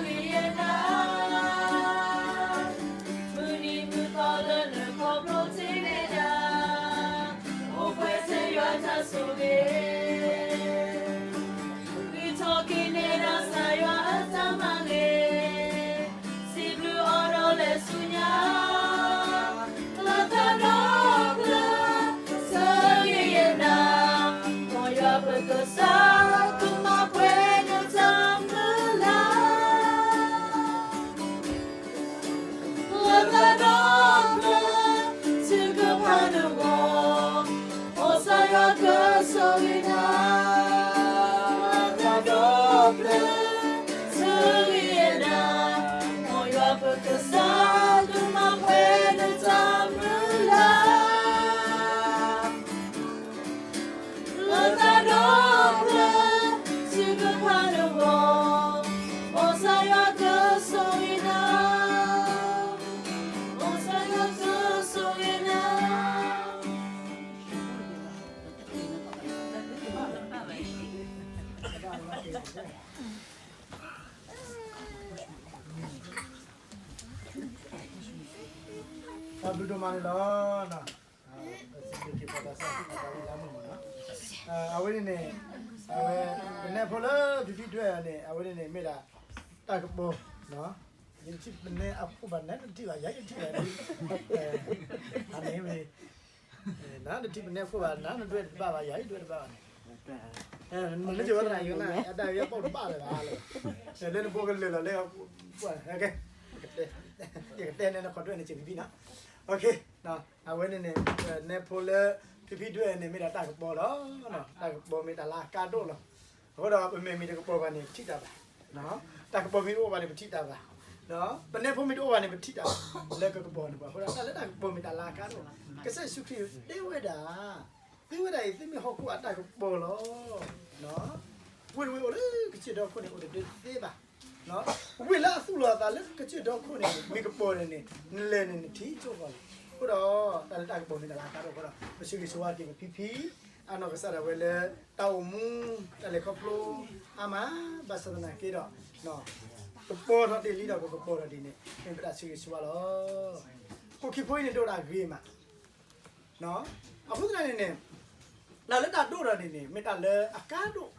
ယဲဒၣ် မုၢ်နံၤမုၢ်သီလၢနခီဖျိထံးန့ၢ်ဒၣ်, အိၣ်ပှဲၤထဲယွၤတၢ်ဆိၣ်ဂ့ၤ, ဂံၢ်ထီၣ်က့ၤန့ၢ်ဒၣ်ကစၢ်ယွၤအတၢ်မၤဂ့ၤ, စံးဘျုးအီၤဒီးလဲၤဆူညါ လၢတၢ်ဒီဖျၢၣ် ဆၢဂ့ၤယဲဒၣ်, မ်ယွၤပကစၢ်ကမၤပှဲၤနတၢ်မုၢ်လၢ်, လၢတၢ်ဒီဖျၢၣ် သုကဖးနဂီၢ်, မ်ကစၢ်ယွၤကဆိၣ်ဂ့ၤနၤ, လၢတၢ်ဒီဖျၢၣ် ဆၢဂ့ၤယဲဒၣ်, မ်ယွၤပကစၢ်ကမၤပှဲၤနတၢ်မုၢ်လၢ်, လၢတၢ်ဒီဖျၢၣ် သုကဖးနဂီၢ်, မ်ကစၢ်ယွၤကဆိၣ်ဂ့ၤနၤ, မ်ကစၢ်ယွၤကဆိၣ်ဂ့ၤနၤ. တၢ်ဘျုးဒိၣ်မးန့ၣ်လီၤ. ပစံးဘျုးက့ၤပှၤသးစၢ် ပှၤသးဝံၣ်လၢမုၢ်မးနီၤ. အဝဲန့ၣ်န့ၣ် အဝဲ ပနဲဖိလၢဖံဖံဒွဲၣ်အီၤန့ၣ် အဝဲန့ၣ်န့ၣ် မ့ၢ်ဒၣ် တၢ်ကပီၤ, ယတထံၣ်ပနဲအခိၣ်ဘၣ် နတထံၣ်ဘၣ် ယၤယတထံၣ်ဘၣ်, အန့ၣ်ဝဲ နတထံၣ်ပနဲခိၣ်ဘၣ် နဒွဲၣ်တဘၣ်ဘၣ် ယၤယဒွဲၣ်တဘၣ်ဘၣ်န့ၣ်, နကဝဲသနာ်က့ အတၢ်ယဲပိာ်တဘၣ်လၢၤဘၣ်လၢ, လၢနဘိကလၢာ်လီၤလၢ, ယကတဲန့ၣ် နခီဒွဲၣ်န့ၣ် စံးဘံဘံနီၤ, အဝဲန့ၣ်န့ၣ် နဲဖိလၢ ဖံဖံဒွဲၣ်န့ၣ် မ့ၢ်ဒၣ်တၢ်ကပီၤလီၤ. တၢ်ကပီၤမ့ၢ်တၢ်လၢအကါဒိၣ်လီၤ. အဃိဒီး ပမ့ၢ်မ့ၢ်တကပီၤဘၣ်န့ၣ် ပထံၣ်တၢ်ဘၣ်, တၢ်ကပီၤမ့ၢ်တအိၣ်ဘၣ်န့ၣ် ပထံၣ်တၢ်ဘၣ်, ပနဲဖိမ့ၢ်တအိၣ်ဘၣ်န့ၣ် ပထံၣ်တၢ်ဘၣ်, လၢကကပီၤန့ၣ်ဘၣ်. အဃိဒီး တၢ်လၢတၢ်ကပီၤမ့ၢ်တၢ်လၢအကါဒိၣ်လီၤ. ကစၢ်ယ့ၣ်ၡူးခရံာ်တဲဝဲဒၣ်, သုဝဲဒၣ်အံၤ သုမ့ၢ်ဟီၣ်ခိၣ်အတၢ်ကပီၤလီၤ. ဝ့ၢ်တဝ့ၢ်အိၣ်လၢကစၢၢ်ဒီခိၣ်န့ၣ် အိၣ်တဒၢတသ့ဘၣ်. ဝ့ၢ်လၢအသူၣ်လီၤအသးလၢကစၢၢ်ဒီခိၣ်န့ၣ် မ့ၢ်ကပီၤန့ၣ်န့ၣ် နလဲၤန့ၣ် နထံၣ်ကၠိၣ်ကီးလီၤ. အဃိဒီး တၢ်လၢတၢ်ကပီၤမ့ၢ်တၢ်လၢအကါဒိၣ်အဃိဒီး ပဆၢဂ့ၤဆၢဝါက့ၤပဖံဖံ အနီၢ်ကစၢ်ဒၣ်ဝဲလၢ တၢ်အိၣ်မူ တၢ်လဲၤခီဖျိ အါမး ဘၣ်ဆၣ်သနာ်က့ဒီး ပပီၤထီၣ်တ့ၢ်လံဒီး ပကပီၤထီၣ်ဒ်န့ၣ် မ့ၢ်ပတၢ်ဆၢဂ့ၤဆၢဝါလီၤ. ခိၣ်ခံဖိအံၤန့ၣ် ဒိၣ်တၢ်ဂ့ၤမး အဃိသတးန့ၣ်န့ၣ် တၢ်လၢတၢ်ဒိၣ်ထီၣ်န့ၣ်န့ၣ် မ့ၢ်တၢ်လၢအကါဒိၣ်,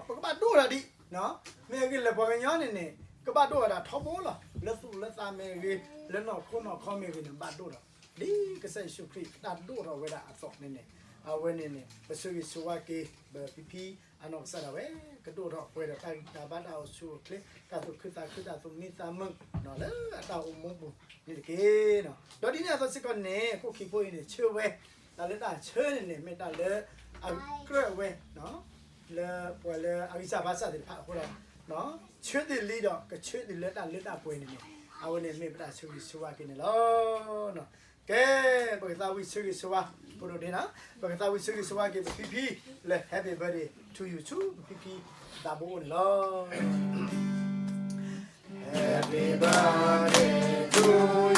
ပကဘၣ်ဒိၣ်ထီၣ်ဒံး, မ့ၢ်အဂ့ၢ်လၢပှၤကညီန့ၣ်န့ၣ် ကဘၣ်ဒိၣ်ထီၣ်ဒၣ်ထီဘိလီၤ. လၢသူၣ်လၢသးမ့ၢ်ဂ့ၤ, လၢနီၢ်ခိနီၢ်ခီမ့ၢ်ဂ့ၤန့ၣ် ဘၣ်ဒိၣ်ထီၣ်, ဒ်ကစၢ်ယ့ၣ်ၡူးခရံာ် တၢ်ဒိၣ်ထီၣ်ဝဲဒၣ်အသိးန့ၣ်န့ၣ်, အဝဲန့ၣ်န့ၣ် ပဆၢဂ့ၤဆၢဝါက့ၤ ပဖံဖံ အနီၢ်ကစၢ်ဒၣ်ဝဲ ကဒိၣ်ထီၣ်ပှဲၤဒီးတၢ်ဂံၢ်တၢ်ဘါတၢ်အိၣ်ဆူၣ်အိၣ်ချ့ တၢ်သူၣ်ခုသးခု တၢ်သူၣ်မံသးမုာ် လၢအတၢ်အိၣ်မူပူၤန့ၣ်တက့ၢ်. ဒီးဒ်န့ၣ်အသိးစ့ၢ်ကီးန့ၣ် ခိၣ်ခံဖိအံၤန့ၣ် ဆၢဝဲ တၢ်လၢတၢ်ဆၢန့ၣ်န့ၣ် မ့ၢ်တၢ်လၢအကြၢးဝဲ လၢပှၤလၢအဂံၢ်စၢ်ဘါစၢ်သ့ၣ်တဖၣ်အဃိဒီး ဆၢတ့ၢ်လံဒီး ကဆၢတ့ၢ်လၢတၢ်လၢတၢ်ပှဲၤန့ၣ်န့ၣ် အဝဲန့ၣ်မ့ၢ်ပတၢ်ဆၢဂ့ၤဆၢဝါက့ၤန့ၣ်လီၤ. ကဲ, ပကသးဝံၣ်ဆၢဂ့ၤဆၢဝါ ဖိဒိၣ်ဒ့နီၤ, ပကသးဝံၣ်ဆၢဂ့ၤဆၢဝါက့ၤပဖံဖံ လၢ Happy Birthday to you ဆူပဖံဖံသးဘိအိၣ်န့ၣ်လီၤ. Happy birthday to you.